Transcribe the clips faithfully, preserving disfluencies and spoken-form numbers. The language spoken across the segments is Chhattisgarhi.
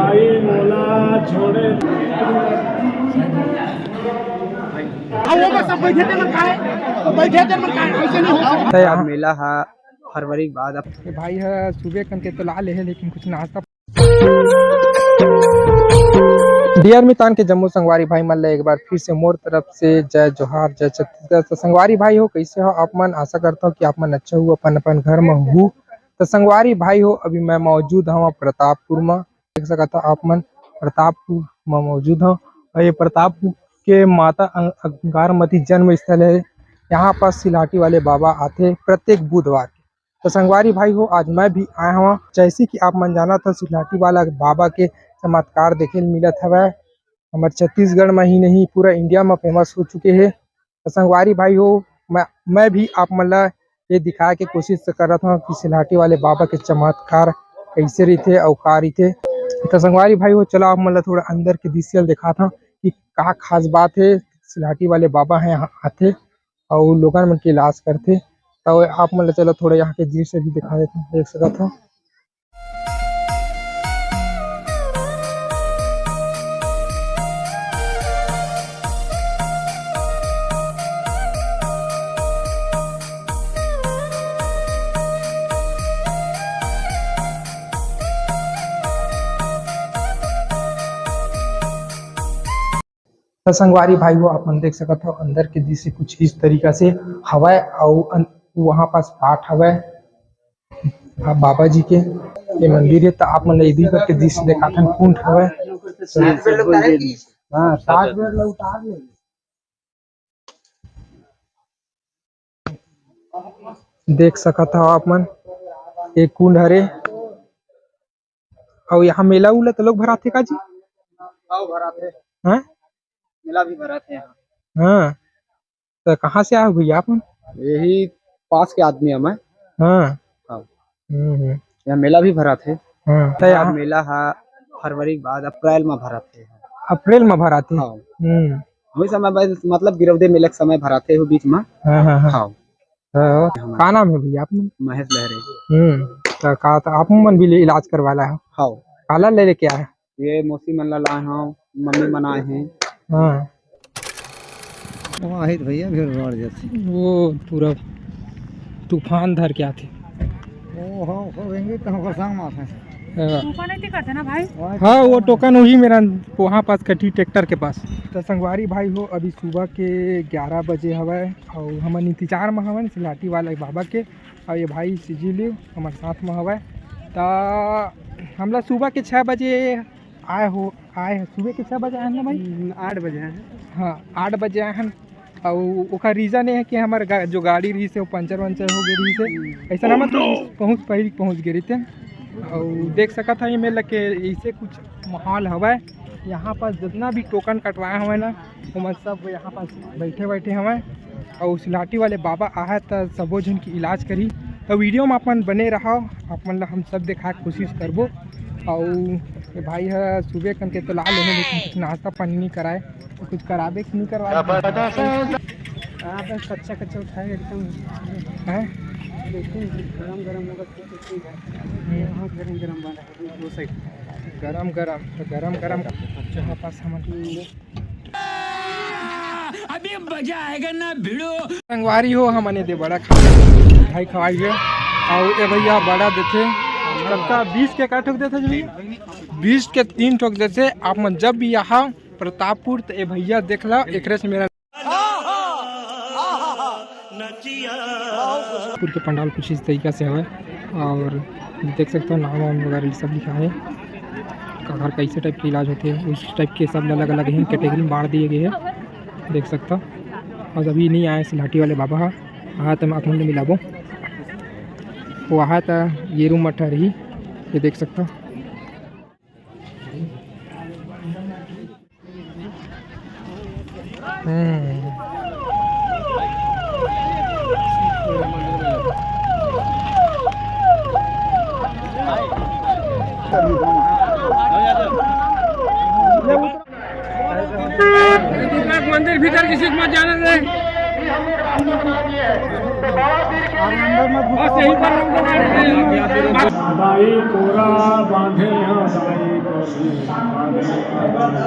भाई मोला छोड़े। अब वो बस, अब बैठे थे, मन का है? तो बैठे थे, मन का है? ऐसे नहीं हो सकता। आज मेला हा फरवरी के बाद। ये भाई ह सुबह कन के तो ला ले हे, लेकिन कुछ नाश्ता। डियर मितान के जम्मो संगवारी भाई मन ला एक बार फिर से मोर तरफ से जय जोहार, जय छत्तीसगढ़। तो संगवारी भाई हो, कैसे हो आप मन? आशा करता हूँ कि आप मन अच्छा हो, अपन अपन घर में हो। तो संगवारी भाई हो, अभी मैं मौजूद हूँ प्रतापपुर में। देख सकत हो आप मन, प्रतापपुर में मौजूद हूँ। और ये प्रतापपुर के माता अं-, अंगारमती जन्म स्थल है। यहाँ पास सिलहाटी वाले बाबा आथे प्रत्येक बुधवार के। तो संगवारी भाई हो, आज मैं भी आए हूँ। जैसे कि आप मन जानत हो, सिलहाटी वाला बाबा के चमत्कार देखे ल मिलत हवय। हमर छत्तीसगढ़ में ही नहीं, पूरा इंडिया में फेमस हो चुके हे। तो संगवारी भाई हो, मैं, मैं भी आप मन ला ये दिखाए के कोशिश करत हूँ कि सिलहाटी वाले बाबा के चमत्कार कैसे रहिथे अउ का रहिथे। तो संगवारी भाई हो, चलो आप मन ला थोड़ा अंदर के दृश्य दिखात हूँ कि का खास बात है, सिलहाटी वाले बाबा है यहाँ आथे अउ लोगन मन के इलाज करथे। तो आप मन ला चलो थोड़ा यहाँ के दृश्य भी दिखा देते हैं, देख सकत हो। त संगवारी भाई हो, आप मन देख सकत हो, अंदर के दृश्य कुछ इस तरीका से हवय, अउ अन-, वहाँ पास पाठ हवय, बा-, बाबा जी के ये मंदिर है, त आप मन ल इधर करके दृश्य देखाथन, कुंड हवय। हाँ, सात बेर ल उतार ले। देख सकत हव आप मन, एक कुंड हरे। अउ यहाँ मेला उला तो लोग भराथे का जी? हाँ, भराथे। हाँ? मेला भी भराथे यहाँ। हाँ, तो कहाँ से आए हो भैया आप मन? यही पास के आदमी है मैं। हाँ। हाँ। हम्म, हम्म। यहाँ मेला भी भराथे। हाँ, तो यहाँ यहाँ मेला हा फरवरी के बाद अप्रैल में भराथे। अप्रैल में भराथे? हाँ। हम्म। वही समय बस, मतलब, गिरौदे मेला के समय भराथे हो बीच में। हाँ, हाँ, हाँ। हाँ। हाँ, हाँ। का नाम है भैया आप मन? महेश लहरे। हम्म, तो का, तो आप मन भी ले इलाज करवा ला हो? हाँ। काला ले लेके आए? ये मौसी मन ला लाए हव, मम्मी मन आए हैं। हाँ। वो आहित भैया, फिर बाढ़ जाथे। वो पूरा तूफान धर के आथे। ओ, हो, हो, रहेंगे तो ओकर संग में आथे। हाँ। टोकन ऐसे करथे ना भाई? हाँ, वो टोकन वही मेरा वहाँ पास कटी ट्रैक्टर के पास। तो संगवारी भाई हो, अभी सुबह के ग्यारह बजे हवय अउ हमन इंतजार में हवन सिलहाटी वाला बाबा के। अउ ये भाई सिजिलिव हमर साथ में हवय। त हमला सुबह के छः बजे आए हो, आए हो, सुबह के छः बजे आए हन ना भाई? हम्म, आठ बजे आए हन। हाँ, आठ बजे आए हन। अउ ओकर reason ये है कि हमर गा-, जो गाड़ी रहिस हे, वो पंचर वंचर हो गए रहिस हे। हम्म। ऐसा ना, मतलब, पहुँच, पहली पहुँच गए रहिते। अउ देख सकत हव, ये मेला के ऐसे कुछ माहौल हवय। यहाँ पर जितना भी टोकन कटवाए हवय ना, ओमन सब यहाँ पास बैठे बैठे हवय। अउ सिलहाटी वाले बाबा आहय त सबो झन के इलाज करही। त video में आप मन बने रहव, आप मन ला हम सब देखाए के कोशिश करबो। अउ ये भाई ह सुबह कन के तो ला ले हे, लेकिन कुछ नाश्ता पानी नहीं कराए, तो कुछ कराबे कि नहीं करवाए? हाँ, बस कच्चा कच्चा उठाए एकदम। हैं? लेकिन गरम गरम होगा तो ठीक है। हम्म। हाँ, गरम गरम बना है, वो सही। गरम गरम, तो गरम गरम यहाँ पास हमन अभी मजा आएगा ना भिड़ो। संगवारी हो, हमन ए दे बड़ा खा, मिठाई खवाई हे। अउ ए भैया बड़ा देथे, कतका? बीस के का ठोक देथे जी भैया? बीस के तीन ठोक देथे। आप मन जब भी आहा प्रतापपुर, त ए भैया देख ला, एकरे से मेरा प्रतापपुर के पंडाल कुछ इस तरीका से हवय। अउ देख सकत हो, नाम वाम वगैरह सब लिखा है, काखर कैसे type के इलाज होथे, उस type के सब अलग अलग ही category में बांट दिए गए हैं। देख सकत हो, अउ अभी नहीं आए सिलहाटी वाले बाबा हा, आहा त मैं आप मन ल मिलाबो। वो आहा त ये रूम मठा रही, ये देख सकत हो। हम्म। मंदिर भीतर किसी को मत जाने दे। बस यहीं पर रुक जाओ। दाई कोरा बांधे हैं, दाई कोरा बांधे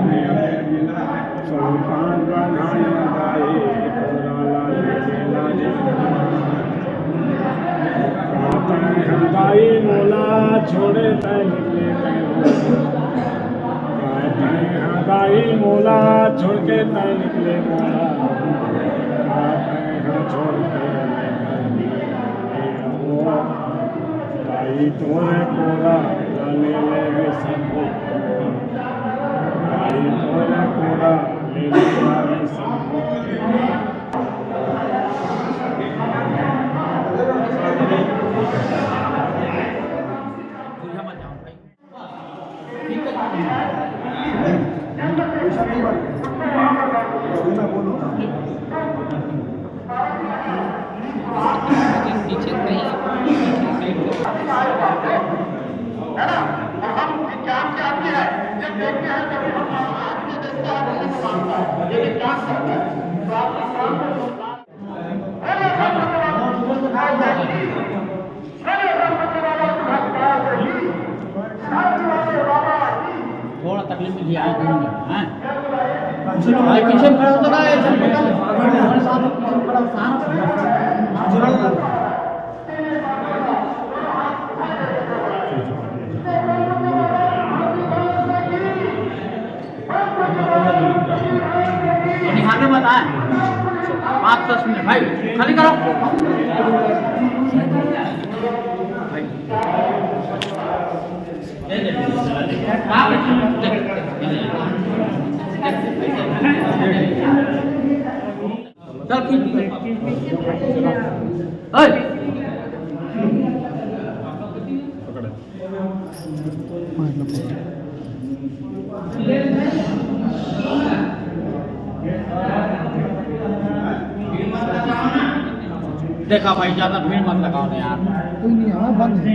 हैं, सुल्तान बनाया दाई कोरा लाल के लाल। कहते हैं दाई मोला छोड़े तै निकले तै मोला। कहते हैं दाई मोला छोड़ के तै निकले मोला। कहते हैं छोड़ के निकले मोला। दाई तोरे कोरा ले ले शंभू। दाई तोरे कोरा ले ले शंभू। थोड़ा तकलीफ में भी आए, दूर में, हैं? भाई, पीछे में खड़ा होता ना, ऐसे में खड़ा, हमारे साथ पीछे में खड़ा, साथ में। निहारने मत आए। पाँच दस मिनट भाई, खाली करो। चल, ठीक है। देखा भाई, ज्यादा भीड़ मत लगाओ ना यार। कोई नहीं, हाँ, बंद है।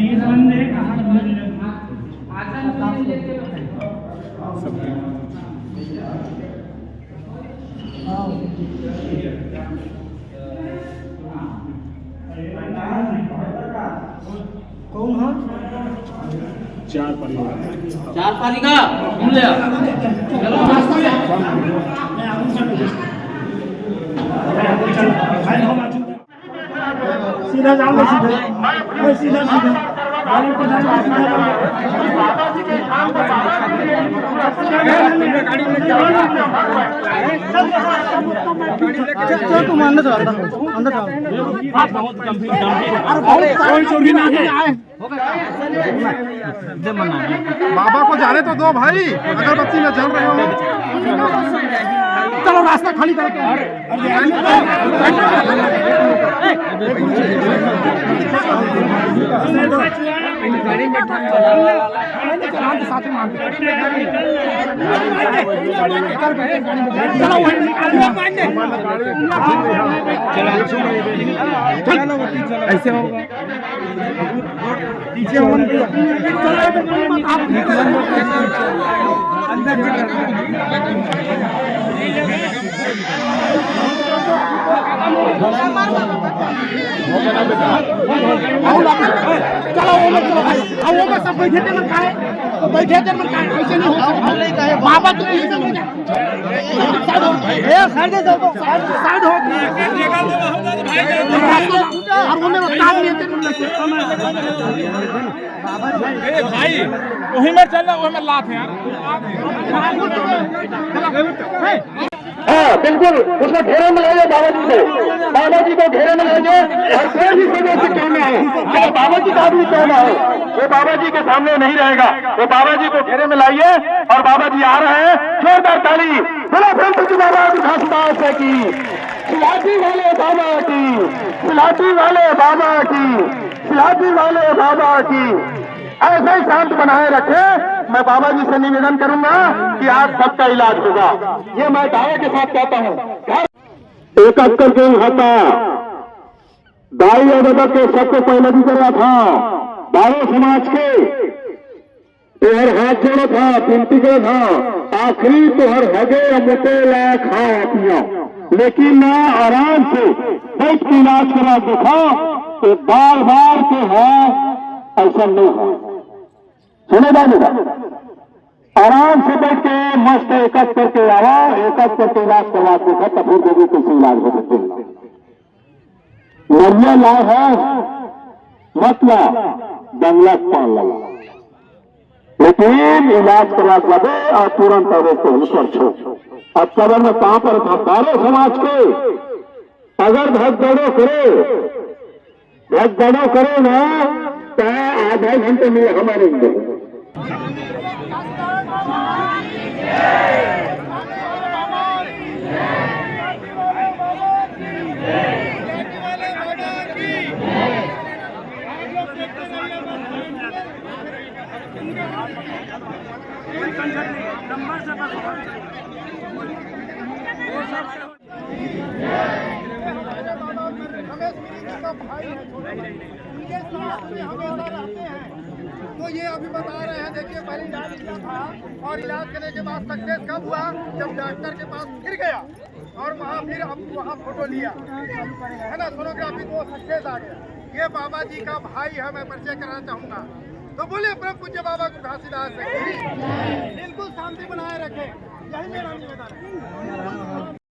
कौन हा? चार पारी का। सुन ले। चलो। सीधा जाओ ना, सीधा। ए, सीधा, सीधा। गाड़ी पर जाओ, सीधा जाओ। चल, चल, तुम अंदर जाओ, अंदर जाओ। अरे, बहुत गंभीर, गंभीर। कोई चोरी नहीं है। बाबा को जाने तो दो भाई, अगरबत्ती में जल रहे हो। चलो, रास्ता खाली करो। ऐसे होगा। चलो, वो लोग, चलो भाई, अब वो लोग सब बैठे थे ना, कहा है? तो बैठे थे ना, कहा है? ऐसे नहीं हो सकता। बाबा तो ऐसे नहीं जाते। ए, side हो। Side, side हो। और वो मेरा काम नहीं है, तेरे को ए भाई, वही में चल रहा, वही में लात है यार। हाँ, बिल्कुल, उसको घेरे में लाइए बाबा जी को। बाबा जी को घेरे में लाइए और कोई भी सदस्य क्यों ना हो, अगर बाबा जी का आदमी क्यों ना हो, वो बाबा जी के सामने नहीं रहेगा। वो बाबा जी को घेरे में लाइए और बाबा जी आ रहे हैं। जोरदार ताली, बोलो संत जी बाबा घासीदास की, शिलाटी वाले बाबा की, शिलाटी वाले बाबा की, शिलाटी वाले बाबा की। ऐसे ही शांत बनाए रखें। मैं बाबा जी से निवेदन करूंगा कि आज सबका इलाज होगा, ये मैं दावे के साथ कहता हूँ। एक अक्कर के हाथा दाई और ददा के सबको पहले भी करा था, बारह समाज के तोहर हाथ जोड़ा था, विनती करे था, आखिरी तोहर हगे अउ मुते ला खा पिया। लेकिन ना, आराम से बैठ के इलाज करवा देखा, तो बार बार के है, ऐसा नहीं है। सुने बा मेरा, आराम से बैठ के मस्त एकच करके आवा, एकच करके इलाज करवा देखा, तब फिर देखो कैसे इलाज हो सकते हैं। मरिया ला है, मत ला, बंगला पान ला। लेकिन इलाज करवा जाबे और तुरंत आवे तो ऊपर छो। अब कबर में कहाँ पर था बारह समाज के, अगर भगदड़ो करे, भगदड़ो करे ना, तो आधा घंटे में हमारे अंदर। रमेश गिरी जी का भाई है छोटा भाई, उनके साथ में हमेशा रहते हैं। तो ये अभी बता रहे हैं, देखिए, पहले इलाज किया था और इलाज करने के बाद सक्सेस कब हुआ? जब डॉक्टर के पास फिर गया और वहाँ फिर अब वहाँ फोटो लिया, है ना, सोनोग्राफी, तो सक्सेस आ गया। ये बाबा जी का भाई है, मैं परिचय कराना चाहूँगा। तो बोलिए परम पूज्य बाबा गुरु घासीदास की बिल्कुल शांति बनाए रखें। यही मेरा निवेदन है।